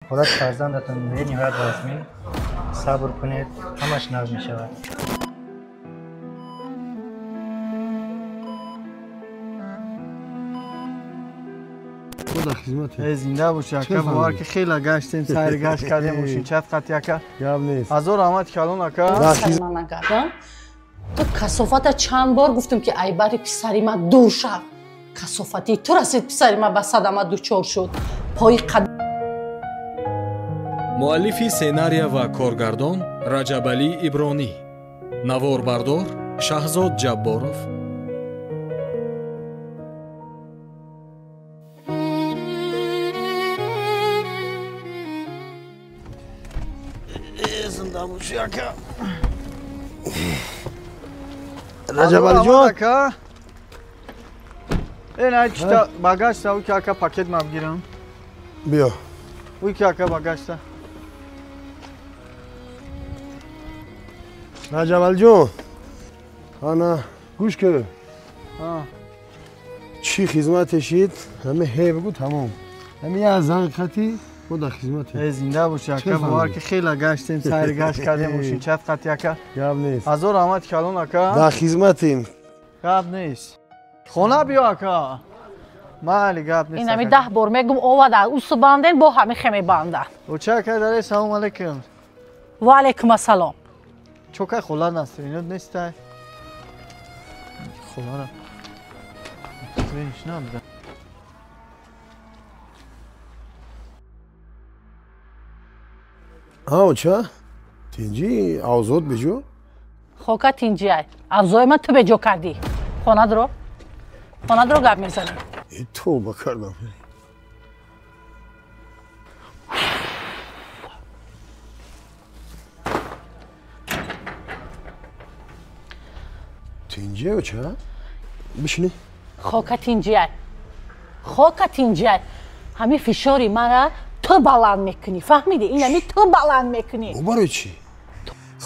Ҳолати фарзандатон бениҳоят вазмин. Сабр кунед, ҳамаш нағз мешавад. Зинда боши ака, бовар ки хеле гаштем, сайр гашт кардем, мошинчат қати ака. Гап нест. Ҳазор раҳмат калон ака. Сарманагардон. Ту касофата чанд бор гуфтам ки ай бари писари ман дур шав. Касофати ту расид, писари ман ба садама дучор шуд. Пои қад. Муаллифи сценария ва коргардон Раҷабалӣ Ибронӣ. Наворбардор Шаҳзод Ҷабборов. Раҷабалиҷон ака. Эй, чита багажта, уки ака пакет ман бигирам. Биё. Уки ака багажта. Раҷабалиҷон, ана гӯш кун. Чӣ хизмате шид? Ҳама ҳе бигӯ тамом. Ҳама як занг хати мо дар хизматем. Зинда боши ака, бовар ки хеле гаштем, сайр гашт кардем, мошинчат қати ака. Гап нест. Ҳазор раҳмат калон ака. Дар хизматем. Гап нест. Хона биё ака. Майли, гап нест. Ин ҳами 10 бор мегум овада, усу банден, бо ҳами хеме банда. Оча ака, даре салом алейкум. Ва алейкум ассалом. Чокай хола настринот нестай. Холара. Трениш набуда. Ҳа, оча? Тинҷӣ, авзот беҷо? Хока тинҷӣ ай. Авзои ман ту беҷо кардӣ. Хонадро? Хонадро гап мезанӣ. Тавба кардам. Тинҷӣ, оча? Бишинӣ. Хока тинҷӣ ай. Хока тинҷӣ ай. Ҳамин фишори мара ту баланд мекунӣ, фаҳмидӣ? Ин ҳамин ту баланд мекунӣ. Барои чӣ?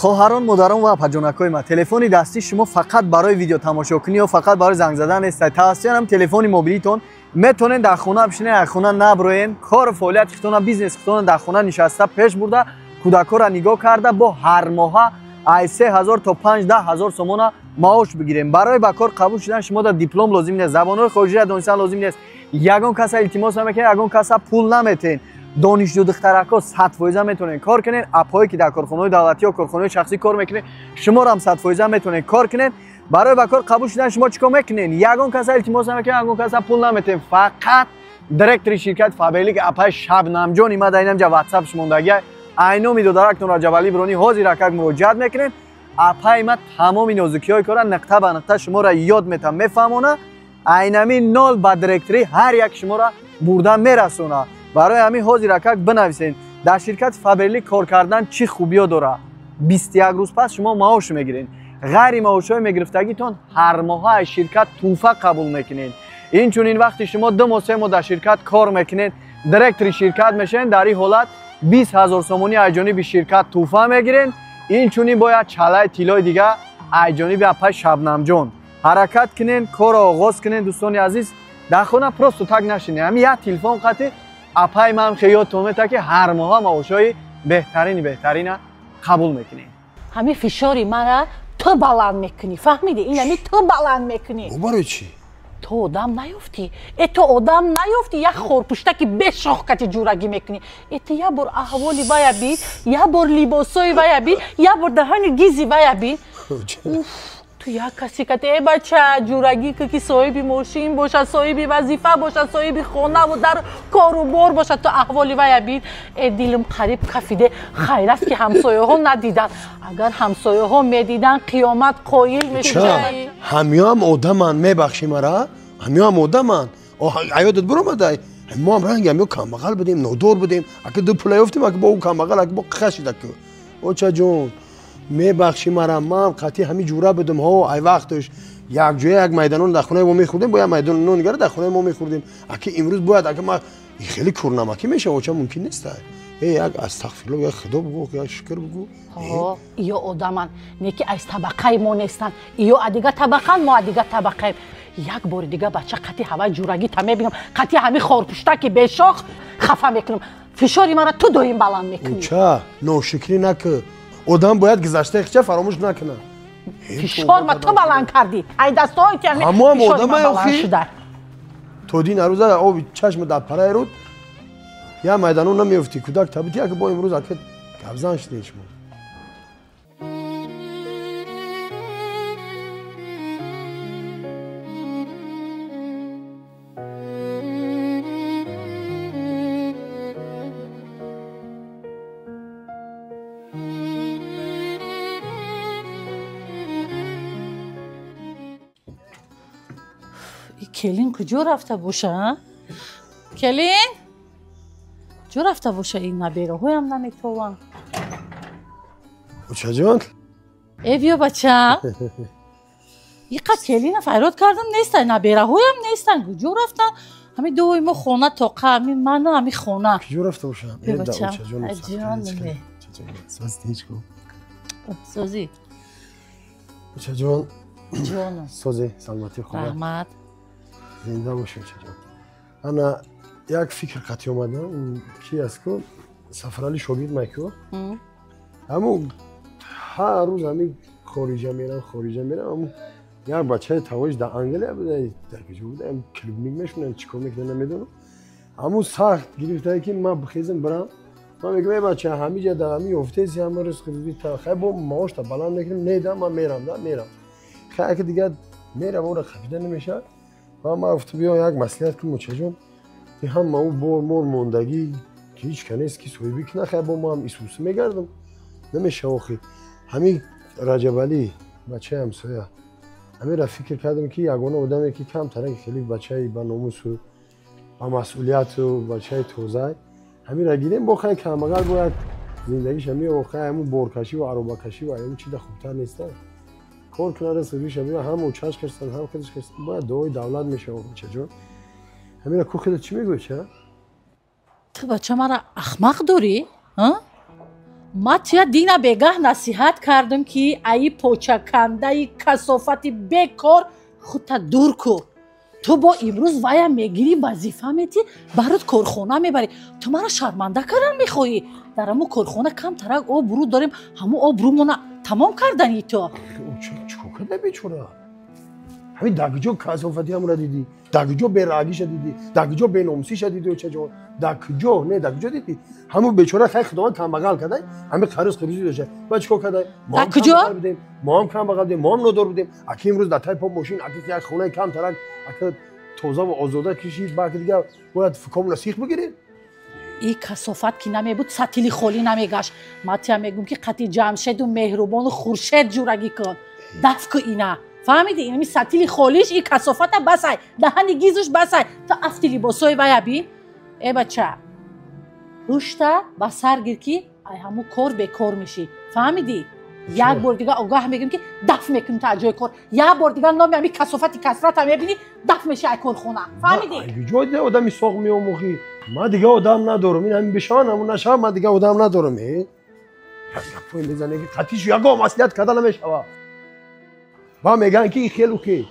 Хоҳарон, модарон ва апаҷонакҳои ман, телефони дастии шумо фақат барои видеотамошокунӣ ё фақат барои занг задан нест. Тавассути ҳам телефони мобилитон метавонед дар хона бишинед, аз хона наброен, кору фаъолияти худтона, бизнеси худтона дар хона нишаста пеш бурда, кӯдакҳоро нигоҳ карда, бо ҳар моҳа аз 3000 то 5-10 ҳазор сомона маош бигирем. Барои ба кор қабул шудан шумо дар диплом лозим нест, забонҳои хориҷиро донистан лозим нест. Ягон каса илтимос намекунед, ягон каса пул наметиҳед. Донишҷӯ духтаракҳо 100% метавонед кор кунед. Апҳое ки дар корхонаҳои давлатӣ ё корхонаҳои шахсӣ кор мекунед, шуморо ҳам 100% метавонед кор кунед. Барои ба кор қабул шудан шумо чӣ кор мекунед? Ягон каса илтимос намекунед, ягон каса пул наметиҳед. Фақат директори ширкати Фаберлик апаи Шабнамҷон имада инамҷа ватсапш мондагия. Айноми додарактон Раҷабалӣ Ибронӣ ҳозир акак муроҷиат мекунед. Апаи ма тамоми нозукиҳои кора нуқта ба нуқта шуморо ёд метам, мефаҳмона. Айнами нол ба директорӣ ҳар як шуморо бурда мерасона. Барои ҳамин ҳозир акак бинависед. Дар ширкати Фаберлик кор кардан чӣ хубиё дорад? 21 рӯз пас шумо маош мегиред. Ғайри маошҳои мегирифтагитон ҳар моҳа аз ширкат тӯҳфа қабул мекунед. Инчунин вақте шумо 2 моҳ, 3 моҳ дар ширкат кор мекунед, директори ширкат мешавед, дар ин ҳолат 20 ҳазор сомонӣ аз ҷониби ширкат тӯҳфа мегиред. Инчунин бояд чалаи тиллои дига аз ҷониби апаи Шабнамҷон. Ҳаракат кунед, корро оғоз кунед, дӯстони азиз. Дар хона просто так нашинед. Ҳамин як телефон қатӣ апаи ман хе ёдтон метавад, ки ҳар моҳа маошҳои беҳтарини беҳтарина қабул мекунед. Ҳамин фишори мара ту баланд мекунӣ, фаҳмидӣ? Ин ҳамин ту баланд мекунӣ. Барои чӣ? Ту одам наёфтӣ. Э, ту одам наёфтӣ, як хорпуштаки бешох кати ҷурагӣ мекунӣ. Э, ту як бор аҳволи вая бин, як бор либосои вая бин, як бор даҳани гизи вая бин. Ту як каси кати, э бача, ҷурагӣ ки ки соҳиби мошин бошад, соҳиби вазифа бошад, соҳиби хонаву дар кору бор бошад, ту аҳволи вая бин. Э, дилам қариб кафиде. Хайр аст ки ҳамсояҳо надиданд. Агар ҳамсояҳо медиданд, қиёмат қоил мешуд. Ҳамёам одаманд, мебахшӣ мара, ҳамёам одаманд. Аёдат биромадай, мо ҳам ранги ҳамё камбағал будем, нодор будем. Ака ду пула ёфтем, ака бо ӯ камбағал, ака бо қашидаку. Очаҷон, мебахшӣ мара, ман қатъи ҳамин ҷура будам. Ҳо, ай вақташ якҷоя як майданон дар хонаи мо мехӯрдем, бо як майданон нигара дар хонаи мо мехӯрдем. Аки имрӯз бояд ака ма хеле курнамакӣ мешава, оча, мумкин нест. Э, як астағфирулло, як худо бугӯ, як шукр бугӯ. Ҳо, иё одаманд, не ки аз табақаи мо нестанд. Иё а дига табақанд, мо а дига табақаем. Як бори дига бача қати ҳавай ҷурагӣ та мебинам, қати ҳами хорпуштаки бешох хафа мекунам. Фишори мара ту доим баланд мекунӣ. Уча, ношукрӣ накун. Одам бояд гузаштаи хича фаромӯш накунад. Фишор ма ту баланд кардӣ. Ай дастҳои ти ҳами фишори ма баланд шуда. То дин арӯза оби чашма дар параи руд я майдану намеёфтӣ. Кӯдак табити ака бо имрӯз ака гапзан шудед шумо. Келин куҷо рафта боша? Келин куҷо рафта боша? Ин набераҳоям наметованд. Учаҷон? Э, биё бача. Иқа келина файрод кардам, нестан, набераҳоям нестан. Куҷо рафтан? Ҳами дуои мо хона тоқа, ҳами ману ҳами хона. Куҷо рафта бошам? Биё бача. Созӣ. Учаҷон. Ҷонам. Созӣ, саломатӣ хуб. Раҳмат. Зинда бошем, чаҷон. Ана як фикр қатъи омадам, ки аст ку Сафарали шогирд майку. Ҳаму ҳар рӯз ҳамин хориҷа мерам, хориҷа мерам, ҳаму як бачаи тавоиш дар Англия буда, дар куҷо буда, клубник мешунам, чӣ кор мекунам намедонам. Ҳаму сахт гирифтае ки ман бихезам бирам. Ман мегӯям, эй бача, ҳамиҷа дар ҳамин ёфтеси ҳама ризқи рӯзӣ та хай бо маошта баланд мекунем, не да ман мерам, да мерам. Хай аки дигар мерам, ора қапида намешавад. Ва ман гуфтам, биё як маслиҳат кун, мучаҷон, ки ҳама ӯ бор мор мондагӣ ки ҳеҷ ка нест ки соҳибӣ кунад, хай бо ман исуси мегардам. Намешава охи. Ҳамин Раҷабалӣ, бачаи ҳамсоя, ҳаминра фикр кардам ки ягона одаме ки камтараки хеле бачаи ба номусу ба масъулияту бачаи тозай, ҳаминра гирем, бо хай камбағал бо як зиндагиша мео, хай ҳамун боркашӣ ва аробакашӣ ва ҳамун чиза хубтар неста. Кор кунад, ризқиша биё, ҳам учаш кашсан, ҳам худаш кашсан, бояд дуои давлат мешава, бачаҷон. Ҳамина ку худат чӣ мегӯӣ, ча? Ту бача мара ахмақ дорӣ? Ма туя дина бегаҳ насиҳат кардам ки аи почакандаи касофати бекор худта дур кун. Ту бо имрӯз вая мегирӣ, вазифа метӣ, барот корхона мебарӣ. Ту мара шарманда кардан мехоҳӣ. Дар ҳамун корхона камтарак обрӯ дорем, ҳамун обрӯмона тамом кардани ту. Чикор карда бечора? Ҳамин дар куҷо касофати ҳамура дидӣ? Дар куҷо берагиша дидӣ? Дар куҷо беномусиша дидӣ, очаҷон? Дар куҷо? Не, дар куҷо дидӣ? Ҳамун бечора хай худованд камбағал кардай, ҳамин қариз қирӯзӣ дошта. Ба чикор кардай? Дар куҷо? Мо ҳам камбағал будем, мо ҳам нодор будем. Аки имрӯз дар тай по мошин, аки як хонаи камтарак, аки тоза ва озода кишид, баъд дигар бояд фукомона сих бигирем. И касофат ки намебуд, сатили холӣ намегашт. Ма тия мегӯм ки қати Ҷамшеду Меҳрубону Хуршед ҷурагӣ кун. Даф ку ина. Фаҳмидӣ? Инами сатили холиш и касофата басай, даҳани гизуш басай. Ту афти либосҳои вая бин. Э бача, ҳушта ба сар гир ки ай ҳамун кор бекор мешӣ. Фаҳмидӣ? Як бор дигар огаҳ мегӯм ки даф мекунӣ ту аз ҷои кор. Як бор дигар номи ҳами касофати касрата мебинӣ, даф мешӣ ай корхона. Фаҳмидӣ? Ҷой одами соғ меомӯхӣ. Ман дигар одам надорам. Ин ҳамин бишаванд, ҳамун нашаванд, ман дигар одам надорам. Э гапҳое мезанем ки қатишу ягон маслиҳат карда намешавад. Ба мегӯянд ки хелу хел.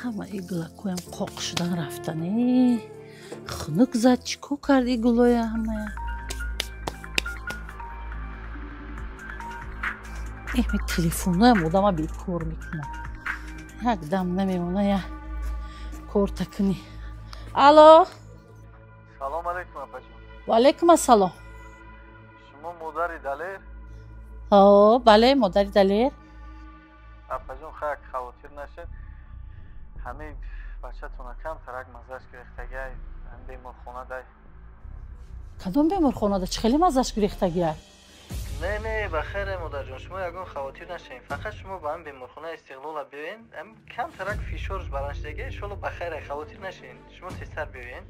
Ҳама и гулакоям қоқ шудан рафтан. Э, хунук зад, чӣ кор кард и гулоя ҳамая? Эми телефонҳоям одама бекор мекунад. Як дам намемона, я корта кунӣ. Алло. Салом алейкум, апаҷон. Ва алейкум ассалом. Шумо модари Далер? Ҳо, бале, модари Далер. Апаҷон, хак хавотир нашед. Ҳамаи бачатона камтарак маззаш гирифтагиай, беморхона дай. Кадом беморхонада? Чӣ хеле маззаш гирифтагиай? Не, не, ба хайре, модарҷон, шумо ягон хавотир нашавед. Фақат шумо ба ҳам беморхонаи Истиқлола биёен, камтарак фишорш баланд шудагиай, иншолло ба хайре, хавотир нашавед. Шумо тезтар биёен.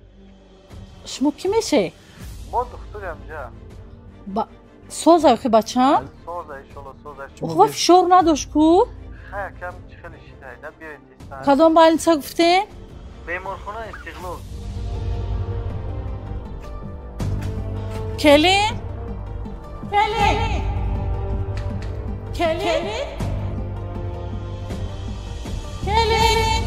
Шумо кӣ мешед? Мо духтури ҳамҷа. Соза охи бачам? Соза, иншолло, соза. Охва фишор надошт ку? Хай, кам чӣ хеле шидай, да биёед тезтар. Кадом больница гуфтем? Беморхонаи Истиқлол. Келин? Келин! Келин! Келин!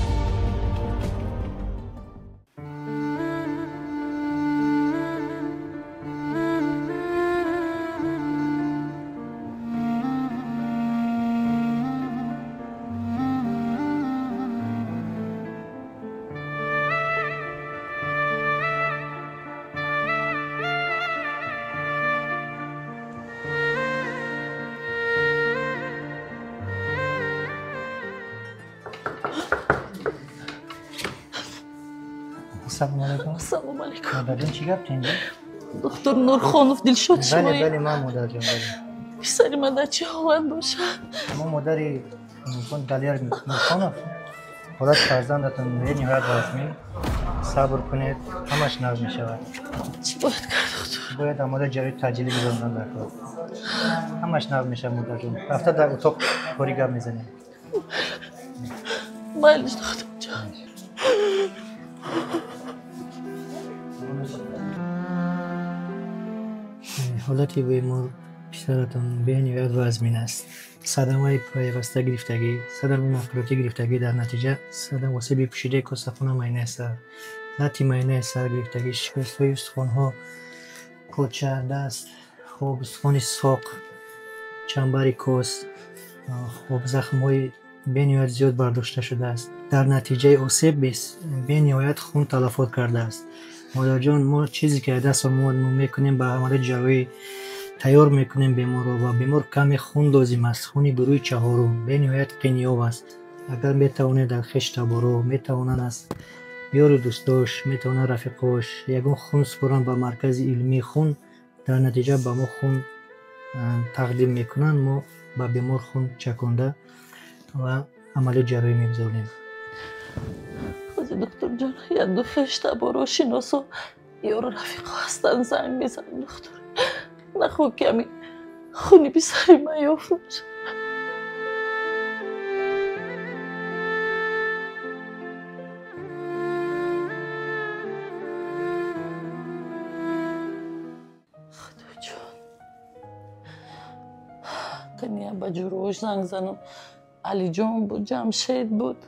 Салом алейкум. Салом алейкум. Модарҷон, чӣ гап инҷо? Доктор Нурхонов Дилшод шумоед? Бале, бале, ман модарҷон, бале. Писари ман дар чӣ ҳолат бошад? Шумо модари Далер Нурхонов? Ҳолати фарзандатон бениҳоят вазмин. Сабр кунед, ҳамаш нағз мешавад. Чӣ бояд кард, доктор? Бояд амалиёти ҷарроҳии таъҷилӣ гузарондан дар кор. Ҳамаш нағз мешавад, модарҷон. Рафта дар утоқ кори гап мезанем. Майлиш, докторҷон. Ҳолати бемор писаратон бениҳоят вазмин аст. Садамаи пайваста гирифтагӣ, садамаи мавқеиятӣ гирифтагӣ, дар натиҷа садам осеби пӯшидаи косахона майнаи сар, лати майнаи сар гирифтагӣ, шикастҳои устухонҳо, поча, даст, хоб, устухони соқ, чамбари кос, хоб, захмҳои бениҳоят зиёд бардошта шудааст. Дар натиҷаи осеб бениҳоят хун талафот кардааст. Модарҷон, мо чизе ки аз даст мо мекунем, ба амалиёти ҷарроҳӣ тайёр мекунем беморро ва бемор каме хун лозим аст, хуни гурӯҳи чаҳорум бениҳоят қиниёб аст. Агар метавонед дар хеш таборо, метавонанд аз ёру дӯстош, метавонанд рафиқош ягон хун супоранд ба маркази илмии хун, дар натиҷа ба мо хун тақдим мекунанд, мо ба бемор хун чаконда ва амалиёти ҷарроҳӣ мегузаронем. Доктор ҷон, як ду хеш таборо, шиносо, ёру рафиқо ҳастанд, занг мезанам, доктор. Нахоҳ ки ҳамин хуни писари ман ёфт нашавад. Худоҷон, кания ба ҷурош занг занам. Алиҷон буд, Ҷамшед буд.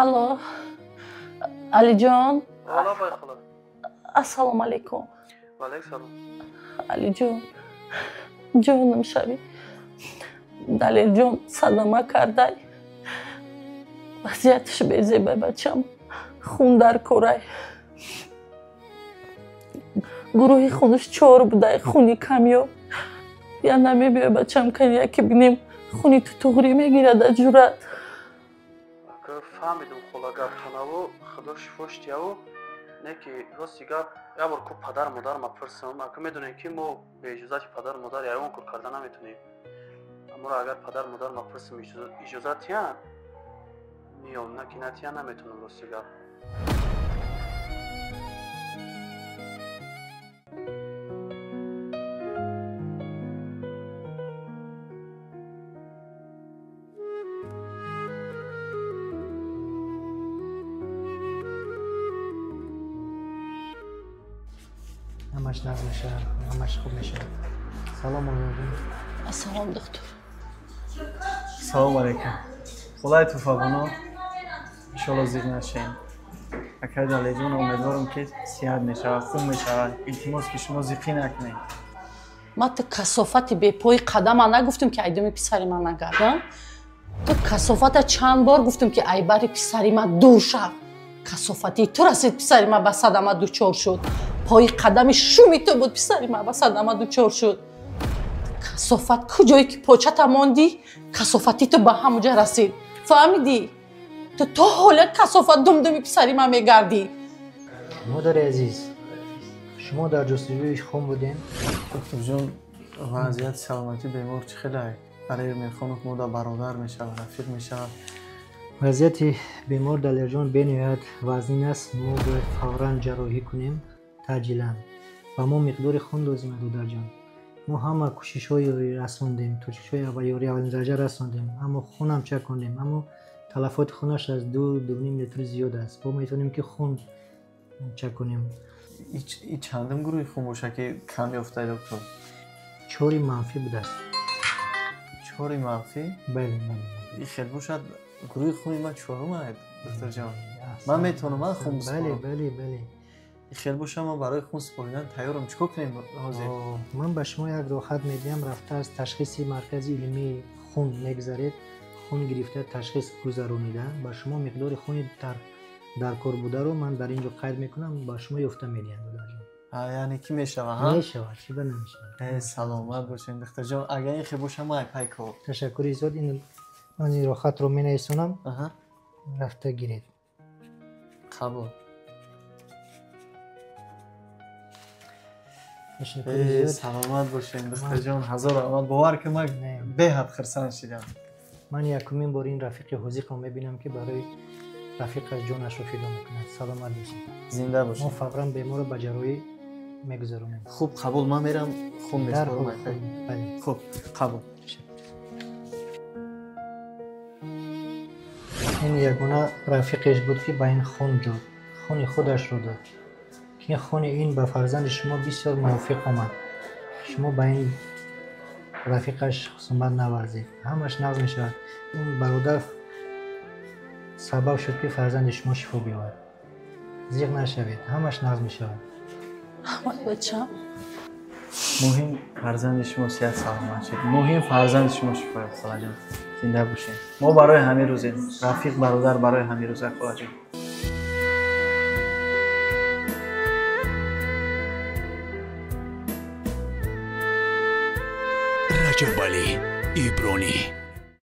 Алло, Алиҷон. Ассалому алайкум. Алиҷон, ҷонам шавӣ. Далерҷон садама кардай. Вазъияташ безебай, бачам. Хун дар корай. Гурӯҳи хунаш 4 будай, хуни камёб. Я намебиёй, бачам, кани яке бинем хуни ту туғрӣ мегирад аз ҷуръат. Фаҳмидум, хола, гапханаву худо шифош дияву, не ки рости гап як бор ку падар модар ма пурсам, ака медонем ки мо бе иҷозати падар модар ягон кор карда наметонем. Аморо агар падар модар ма пурсам иҷозат тиян, миём, на ки натиян наметонам, рости гап. ҳамаш нағз мешавад, ҳамаш хуб мешавад. Салом алейкум. Ассалом, доктор. Салом алейкум. Хулай Туфабоно, иншоалло зиқ нашем. Акай Далерҷон, умедворам ки сиҳат мешавад, хуб мешавад. Илтимос ки шумо зиқӣ накунед. Ма ту касофати бепои қадама нагуфтам ки айдуми писари ман нагардам. Ту касофата чанд бор гуфтам ки ай бари писари ман дур шав. Касофати ту расид, писари ман ба садама дучор шуд. Пои қадами шуми ту буд, писари ман ба садама дучор шуд. Касофат куҷое ки почата мондӣ, касофати ту ба ҳамуҷа расид. Фаҳмидӣ? Ту то ҳола касофат думдуми писари ман мегардӣ. Модари азиз, шумо дар ҷустуҷӯи хун будем? Докторҷон, вазъияти саломатии бемор чӣ хеле? Далер Мирхонов мода бародар мешавад, рафиқ мешавад. Вазъияти бемор Далерҷон бениҳоят вазнин аст. Мо бояд фавран ҷарроҳӣ кунем, таъҷилан. Ба мо миқдори хун лозим аст, додарҷон. Мо ҳама кӯшишҳои расондем, кӯшишҳои ёрии аввалин дараҷа расондем, аммо хунам чакондем, аммо талафоти хунаш аз 2-2.5 литр зиёд аст. Мо метавонем ки хун чаконем. И чандум гурӯҳи хун боша ки кам ёфтаи, доктор? 4 манфӣ будааст. 4 манфӣ? Бале, бале. И хел бошад, гурӯҳи хуни ман 4 аст, докторҷон. Ман метавонам ман хун бисупорам? Бале, бале, бале. Хел боша, ман барои хун супоридан тайёрам. Чӣ кор кунем ҳозир? Ман ба шумо як роҳат медиҳам. Рафта аз ташхиси маркази илмии хун мегузаред, хун гирифта ташхис гузаронида, ба шумо миқдори хуни дар кор бударо ман дар ин ҷо қайд мекунам, ба шумо ёфта медиҳам, додарҷон. Яъне ки мешавад, ҳа? Мешавад, чӣ ба намешавад. Саломат бошем, духтарҷон. Агар ин хел боша, ман айпай кор. Ташаккури зиёд. Ман ин роҳатро менависонам, рафта гиред. Қабул. Саломат бошем, духтарҷон. Ҳазор раҳмат. Бовар ки ман беҳад хурсанд шидам. Ман якумин бор ин рафиқи ҳозиқро мебинам ки барои рафиқаш ҷонашро фидо мекунад. Саломат бошед. Зинда бошед. Мо фавран беморро ба ҷарроҳӣ мегузаронем. Хуб, қабул. Ман мерам хун месупорам. Хуб, қабул. Ин ягона рафиқеш буд ки ба ин хун дод, хуни худашро дод. Ки хуни ин ба фарзанди шумо бисёр мувофиқ омад. Шумо ба ин рафиқаш хусумат наварзед, ҳамаш нағз мешавад. Ин бародар сабаб шуд ки фарзанди шумо шифо биёбад. Зиқ нашавед, ҳамаш нағз мешавад. Раҳмат, бачам. Муҳим фарзанди шумо сиҳат саломат шуд. Муҳим фарзанди шумо шифо ёфт, холаҷон. Зинда бошед. Мо барои ҳамин рӯзем, рафиқ бародар барои ҳамин рӯза, холаҷон. Раҷабалӣ Ибронӣ.